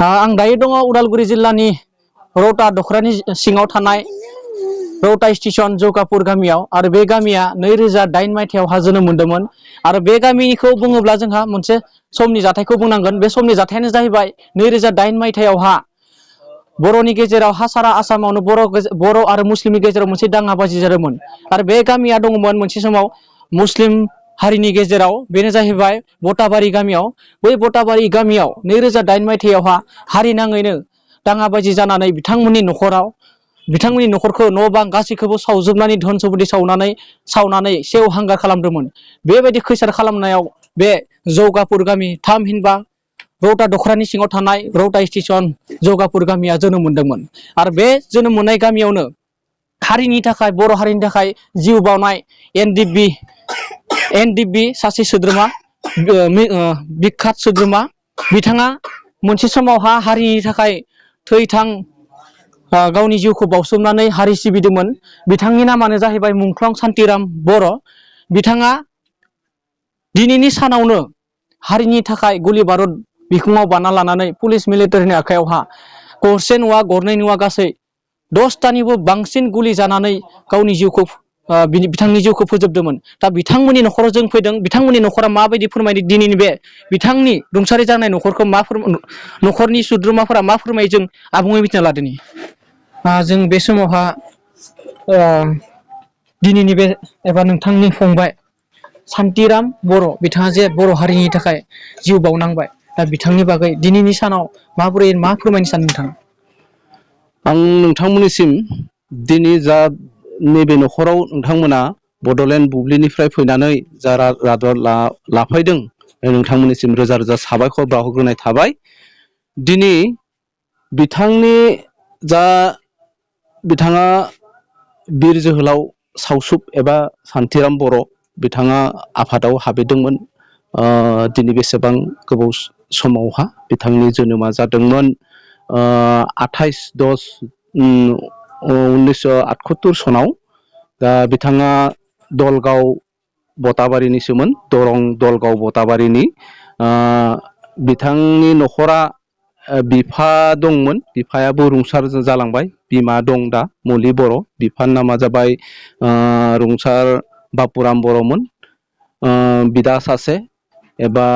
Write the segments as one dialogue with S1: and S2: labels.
S1: आं दायो दङ उदालगुरि जिल्लानि रौता दखरानि सिङाव थानाय रौता स्टेशन जौगापुर गामियाव आरो बे गामिया 2008 मायथाइयावहा जोनोम मोन्दोंमोन आरो बे गामिखौ बुङोब्ला जोंहा मोनसे समनि जाथायखौ बुंनांगोन। बे समनि जाथायानो जाहैबाय 2008 मायथाइयावहा बर'नि गेजेराव सारा आसामावनो बर' आरो मुस्लिमनि गेजेराव मोनसे दाङाबाजि जादोंमोन आरो बे गामिया दङमोन मोनसे समाव मुस्लिम हारिनि गेजेराव, बेनो जाहैबाय बटाबारि गामियाव। बै बटाबारि गामियाव 2008 मायथाइयावहा हारि नाङैनो दाङाबाजि जानानै बिथांमोननि न'खरखौ न' बां गासैखौबो सावजोबनानै धन सम्पति सावनानै सेवहांगार खालामदोंमोन। बेबायदि खैसार खालामनायाव बे जौगापुर गामि थामहिनबा रौता दखरानि सिङाव थानाय रौता स्टेशन जौगापुर गामिया जोनोम मोन्दोंमोन आरो बे जोनोम मोननाय गामियावनो बर' हारिनि थाखाय जिउ बावनाय एनडिबि सासे सोद्रोमा, बिखात सोद्रोमा। बिथाङा मोनसे समावहा हारिनि थाखाय थै-थां गावनि जिउखौ बावसोमनानै हारि सिबिदोंमोन। बिथांनि नामानो जाहैबाय मुंख्लं सान्तिराम बर'। बिथाङा दिनैनि सानावनो हारिनि थाखाय गुलि बारुद बिखुङाव बाना लानानै पुलिस मिलिटारिनि आखायावहा गरसे नङा गरनै नङा गासै 10थानिबो बांसिन गुलि जानानै बिथांनि जिउखौ फोजोबदोंमोन। दा बिथांमोननि न'खराव जों फैदों। बिथांमोननि न'खरा माबायदि फोरमायदों दिनैनि बे बिथांनि रुंसारि जानाय न'खरखौ न'खरनि सोद्रोमाफोरा मा फोरमायो जों आबुङै मिथिना लादोनि। जों बे समावहा दिनैनि बे एबा नोंथांनि फंबाय सान्तिराम बर', बिथाङा जे बर' हारिनि थाखाय जिउ बावनांबाय, दा बिथांनि बागै दिनैनि सानाव मा फोरमायनो सानो नोंथाङा?
S2: आं नोंथांमोननिसिम दिनै जा नैबे न'खराव नोंथांमोना बड'लेण्ड बुब्लिनिफ्राय फैनानै जा रादाब लाफैदों, नोंथांमोननिसिम रोजा रोजा साबायखर बावहरग्रोनाय थाबाय। दिनै बिथाङा बिर जोहोलाव सावसुब एबा सान्तिराम बर' बिथाङा आफादाव हाबैदोंमोन। दिनै बेसेबां गोबाव समावहा बिथांनि जोनोमा जादोंमोन 28/10/1978 सनाव। दा बिथाङा दलगाव बटाबारिनिसोमोन, दरं दलगाव बटाबारिनि। बिथांनि न'खरा बिफा दंमोन, बिफायाबो रुंसार जालांबाय। बिमा दं दा मुलि बर', बिफानि नामा जाबाय रुंसार बापुराम बर'मोन। बिदा सासे एबा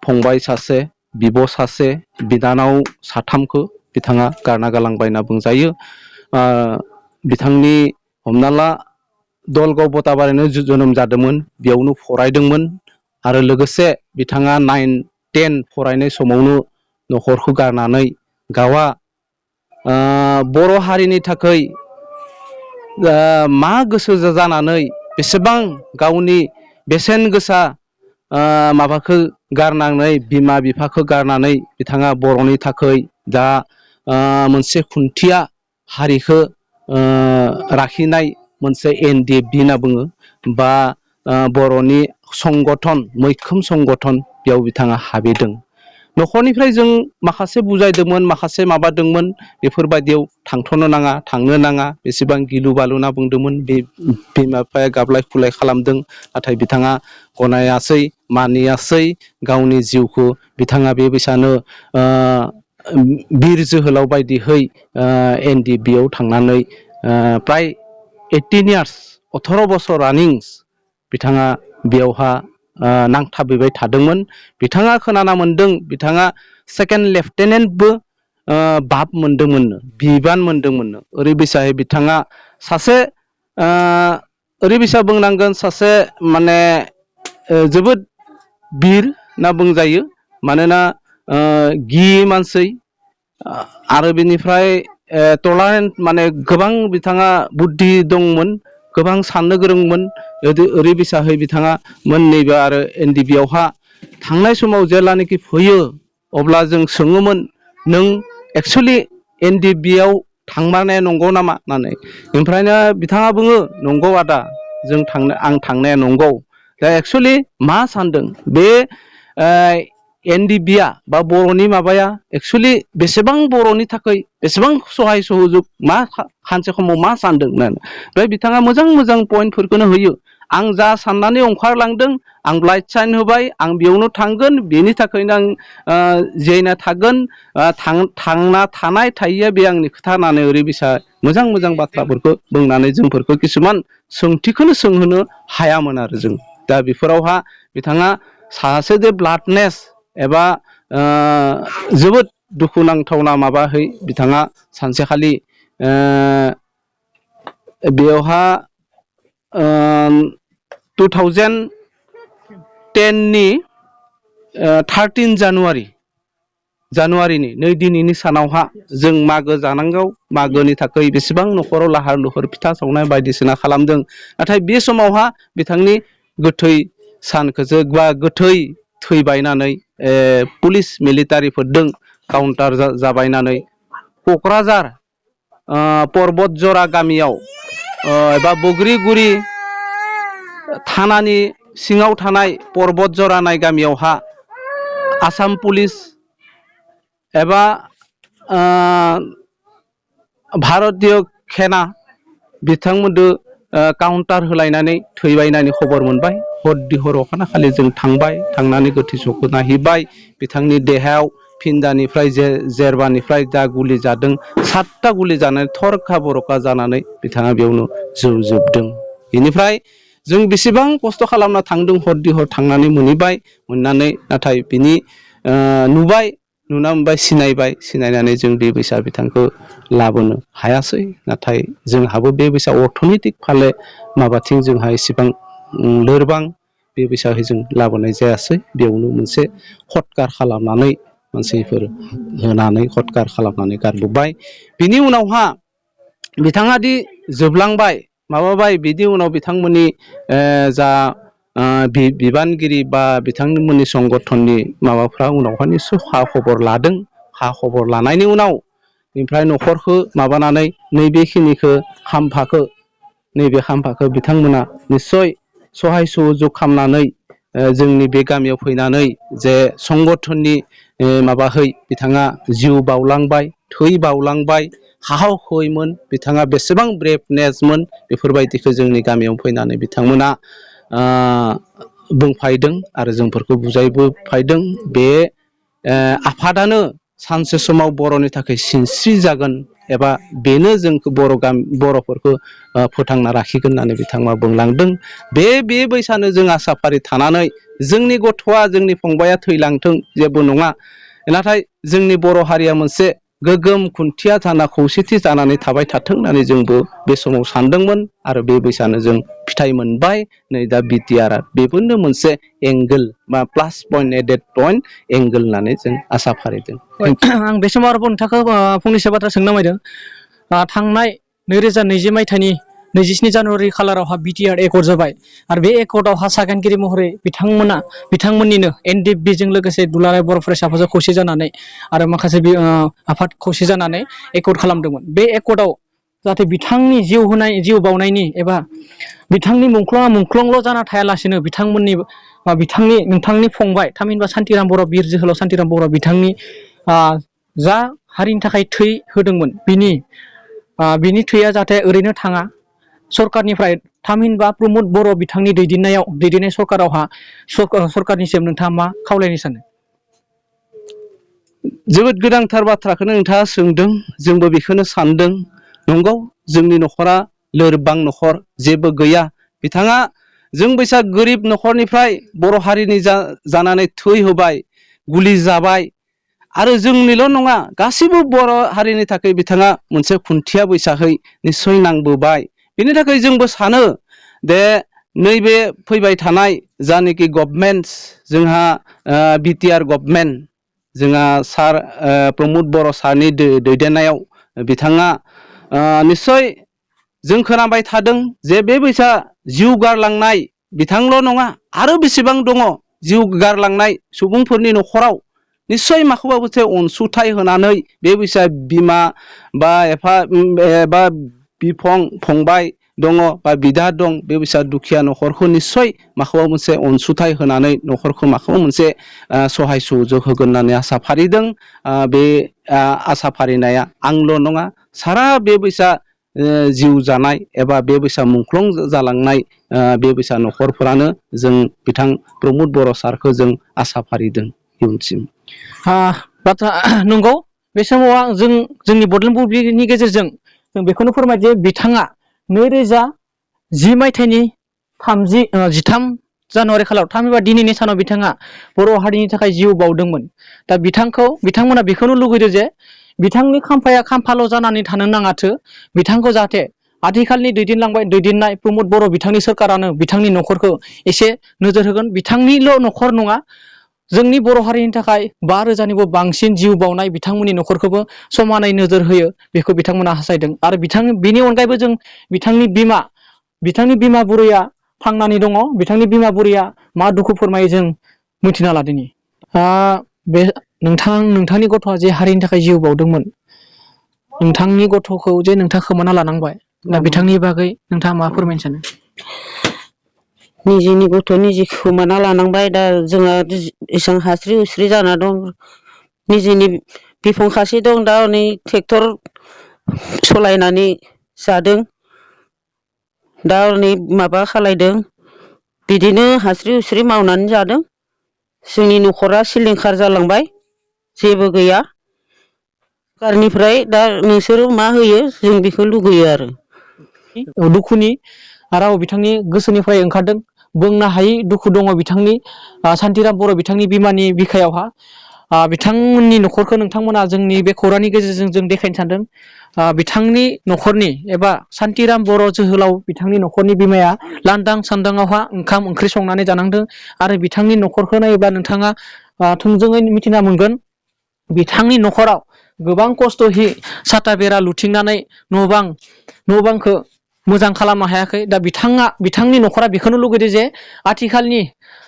S2: फंबाय सासे, बिब' सासे, बिनानाव साथामखौ बिथाङा गारना गालांबाय होनना बुंजायो। बिथांनि हमना ला दलगाव बटाबारिनो जोनोम जादोंमोन, बेयावनो फरायदोंमोन आरो लोगोसे बिथाङा 9-10 फरायनाय समावनो न'खरखौ गारनानै गावआ बर' हारिनि थाखाय मा गोसो जानानै बेसेबां गावनि बेसेन गोसा माबाखौ गारनानै, बिमा बिफाखौ गारनानै बिथाङा बर'नि थाखाय दा मोनसे खुन्थिया हारिखौ लाखिनाय मोनसे NDFB होनना बुङो, बा बर'नि मैखोम संगठन, बेयाव बिथाङा हाबैदों। न'खरनिफ्राय जों माखासे बुजायदोंमोन, माखासे माबादोंमोन, बेफोरबायदियाव थांनो नाङा बेसेबां गिलु बालु होनना बुंदोंमोन। बिमा बिफाया गाबलाय खुलाय खालामदों, नाथाय बिथाङा गनायासै, मानियासै। गावनि जिउखौ बिथाङा बेबायसानो बिर जोहोलाव बायदिहै NDFB आव थांनानै प्राय 18 बोसोर रानिं बिथाङा बेयावहा नांथाबहैबाय थादोंमोन। बिथाङा खोनाना मोनदों बिथाङा सेकेन्ड लेफ्टेनेन्टबो बाब मोनदोंमोननो, बिबान मोनदोंमोननो। ओरैबायसायै बिथाङा सासे ओरैबायसा बुंनांगोन, सासे माने जोबोद बिर होनना बुंजायो। मानोना गियि मानसि आरो बेनिफ्राय टलारेन्ट, माने गोबां बिथाङा बुद्धि दंमोन, गोबां साननो गोरोंमोन। ओरैबायसाहै बिथाङा नैबे आरो NDFB आवहा थांनाय समाव जेब्लानाखि फैयो अब्ला जों सोङोमोन, नों एक्सुवेलि NDFB आव थांमारनाया नंगौ नामा होननानै। ओमफ्रायनो बिथाङा बुङो, नंगौ आदा, आं थांनाया नंगौ। दा एक्सुवेलि मा सानदों बे NDFB बा बर'नि माबाया एक्सुवेलि बेसेबां बर'नि थाखाय बेसेबां सहाय सहजुग, मा सानसे समाव मा सानदों होननानै। ओमफ्राय बिथाङा मोजां मोजां पइन्टफोरखौनो होयो। आं जा साननानै ओंखारलांदों आं लाइट साइन होबाय आं बेयावनो थांगोन बेनि थाखायनो आं जेना थागोन थांना थानाय थायैया बे आंनि खोथा होननानै ओरैबायसा मोजां मोजां बाथ्राफोरखौ बुंनानै जोंफोरखौ किसुमान सोंथिखौनो सोंहोनो हायामोन आरो जों दा बेफोरावहा बिथाङा सासे जे ब्लाडनेस एबा जोबोद दुखुनांथावना माबाहै बिथाङा सानसेखालि बेयावहा 2010 नि 13 जानुवारिनि नै दिनैनि सानावहा जों मागो जानांगौ मागोनि थाखाय बेसेबां न'खराव लाहार लुहार फिथा सावनाय बायदिसिना खालामदों नाथाय बे समावहा बिथांनि गोथै सानखौसो बा गोथै थैबायनानै पुलिस मिलिटारिफोरदों काउन्टार जाबायनानै क'क्राझार पर्बतजरा गामियाव एबा बग्रिगुरि थानानि सिङाव थानाय पर्बतजरा नाय गामियावहा आसाम पुलिस एबा भारतीय सेना बिथांमोनदो काउन्टार होलायनानै थैबायनानै खबर मोनबाय हर अखानाखालि जों थांनानै गोथै सहखौ नायहैबाय बिथांनि देहायाव फिन्दानिफ्राय जेरबानिफ्राय जा गुलि जादों 7ता गुलि जानानै थरखा बरखा जानानै बिथाङा बेयावनो जोबदों बेनिफ्राय जों बेसेबां खस्थ' खालामना थांदों हर थांनानै मोननानै नाथाय बिनि नुना मोनबाय सिनायनानै जों बे बैसा बिथांखौ लाबोनो हायासै नाथाय जोंहाबो बे बैसा अर्थ'नितिक फाले माबाथिं जोंहा एसेबां लोरबां बे बैसाहै जों लाबोनाय जायासै बेयावनो मोनसे हत्कार खालामनानै मानसिफोर होनानै हत्कार खालामनानै गारबोबाय बिनि उनावहा बिथाङा दि जोबलांबाय माबाबाय बिनि उनाव बिथांमोननि जा बिबानगिरि बा बिथांमोननि संगठननि माबाफ्रा उनावहाय निस्सय खबर लादों खबर लानायनि उनाव ओमफ्राय न'खरखौ माबानानै नैबे खाम्फाखौ बिथांमोना निस्सय सहाय सहजुग खालामनानै जोंनि बे गामियाव फैनानै जे संगठननि माबाहै बिथाङा जिउ बावलांबाय थै बावलांबाय साहसैमोन बिथाङा बेसेबां ब्रेभनेसमोन बेफोरबायदिखौ जोंनि गामियाव फैनानै बिथांमोना बुंफायदों आरो जोंफोरखौ बुजायबोफायदों बे आफादानो सानसे समाव बर'नि थाखाय सिनस्रि जागोन एबा बेनो जोंखौ बर'फोरखौ फोथांना लाखिगोन होननानै बिथाङा बुंलांदों बे बैसानो जों आसाफारि थानानै जोंनि गथ'आ जोंनि फंबाया थैलांथों जेबो नङा नाथाय जोंनि बर' हारिया मोनसे गोगोम खुन्थिया जाना खौसेथि जानानै थाबाय थाथों होननानै जोंबो बे समाव सानदोंमोन आरो बे बैसानो जों फिथाइ मोनबाय नै दा बिटिआर बेफोरनो मोनसे एंगोल बा प्लास पइन्ट एडेड पइन्ट एंगोल होननानै जों आसा फारिदों
S1: आं बे समाव आरोबाव नोंथांखौ फंनैसो बाथ्रा सोंनो नागिरदों थांनाय 2020 मायथाइनि 27 जानुवारि खालारावहा बिटिआर एकर्ड जाबाय आरो बे एकर्डआवहा सागानगिरि महरै बिथांमोननिनो एनडिएफबिजों लोगोसे दुलाराय बर' फरायसा आफादजों खौसे जानानै आरो माखासे आफाद खौसे जानानै एकर्ड खालामदोंमोन बे एकर्डआव जाहाथे बिथांनि जिउ बावनायनि एबा बिथांनि मुंख्लं जाना थायालासेनो नोंथांनि फंबाय थामहिनबा सान्तिराम बर' बिर जोहोलाव सान्तिराम बर' बिथांनि जा हारिनि थाखाय थै होदोंमोन बिनि थैया जाहाथे ओरैनो थाङा सरकारनिफ्राय थामहिनबा प्रमद बर' बिथांनि दैदेननाय सरकारनिसिम नोंथाङा मा खावलायनो सानो
S2: जोबोद गोनांथार बाथ्राखौनो नोंथाङा सोंदों जोंबो बेखौनो सानदों नंगौ जोंनि न'खरा लोरबां न'खर जेबो गैया बिथाङा जों बैसा गोरिब न'खरनिफ्राय बर' हारिनि जानानै थै होबाय गुलि जाबाय आरो जोंनिल' नङा गासैबो बर' हारिनि थाखाय बिथाङा मोनसे खुन्थिया बैसाहै निस्सय नांबोबाय बेनि थाखाय जोंबो सानो दे नैबे फैबाय थानाय जानोखि गभर्नमेन्ट जोंहा बिटिआर गभर्नमेन्ट जोंहा सार प्रमद बर' सारनि दैदेननायाव बिथाङा निस्सय जों खोनाबाय थादों जे बे बैसा जिउ गारलांनाय बिथांल' नङा आरो बेसेबां दङ जिउ गारलांनाय सुबुंफोरनि न'खराव निस्सय माखौबा मोनसे अनसुंथाइ होनानै बे बैसा बिमा बा एबा बिफं फंबाय दङ बा बिदा दं बे बैसा दुखिया न'खरखौ निस्सय माखौबा मोनसे अनसुंथाइ होनानै न'खरखौ माखौबा मोनसे सहाय सुजुग होगोन होननानै आसा फारिदों बे आसा फारिनाया आंल' नङा सारा बे बैसा जिउ जानाय एबा बे बैसा मुंख्लं जालांनाय बे बैसा न'खरफोरानो जों बिथां प्रमद बर' सारखौ जों आसा फारिदों इयुनसिम।
S1: बाथ्रा नंगौ। बे समाव जोंनि बड'लेण्ड बुब्लिनि गेजेरजों जों बेखौनो फोरमायो जे बिथाङा 2010 मायथाइनि 13 जानुवारि खालार थामहिनबा दिनैनि सानाव बिथाङा बर' हारिनि थाखाय जिउ बाउदोंमोन। दा बिथांमोना बेखौनो लुगैदों जे बिथांनि खाम्फाया खाम्फाल' जानानै थानो नाङाथो, बिथांखौ जाहाथे आथिखालनि दैदेननाय प्रमद बर' बिथांनि सोरखारानो बिथांनि न'खरखौ एसे नोजोर होगोन। बिथांनिल' न'खर नङा, जोंनि बर' हारिनि थाखाय 5,000निबो बांसिन जिउ बाउनाय बिथांमोननि न'खरखौबो समानै नोजोर होयो, बेखौ बिथांमोना हास्थायदों। आरो बेनि अनगायैबो जों बिथांनि बिमा बुरैया थांनानै दङ। बिथांनि बिमा बुरैया मा दुखु फोरमायो जों मिथिना लादिनि। बे नोंथांनि गथ'आ जे हारिनि थाखाय जिउ बाउदोंमोन, नोंथांनि गथ'खौ जे नोंथाङा खोमाना लानांबाय, दा बिथांनि बागै नोंथाङा मा फोरमायनो सानो?
S3: निजेनि गथ' निजे खोमाना लानांबाय। दा जोंहा एसेबां हास्रि हुस्रि जाना दं। निजेनि बिफं खासे दं, दा नै ट्रेक्टर सालायनानै जादों, दा नै माबा खालायदों, बिदिनो हास्रि हुस्रि मावनानै जादों। जोंनि न'खरा सिलिंखार जालांबाय, जेबो गैया। सरकारनिफ्राय दा नोंसोरो मा होयो जों बेखौ लुगैयो आरो।
S1: दुखुनि राव बिथांनि गोसोनिफ्राय ओंखारदों, बुंनो हायै दुखु दङ बिथांनि सान्थिराम बर' बिथांनि बिमानि बिखायावहा। बिथांमोननि न'खरखौ नोंथांमोना जोंनि बे खौरांनि गेजेरजों जों देखायनो सानदों। बिथांनि न'खरनि एबा सान्थिराम बर' जोहोलाव बिथांनि न'खरनि बिमाया लांदां सान्दाङावहा ओंखाम ओंख्रि संनानै जानांदों। आरो बिथांनि न'खरखौ नायोब्ला नोंथाङा थोंजोङै मिथिना मोनगोन, बिथांनि न'खराव गोबां खस्थ'यै साथा बेरा लुथिंनानै न' बांखौ मोजां खालामनो हायाखै। दा बिथांनि न'खरा बेखौनो लुगैदों जे आथिखालनि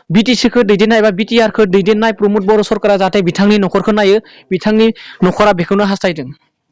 S1: BTC-खौ दैदेननाय एबा BTR-खौ दैदेननाय प्रमद बर' सरकारा जाहाथे बिथांनि न'खरखौ नायो, बिथांनि न'खरा बेखौनो हास्थायदों।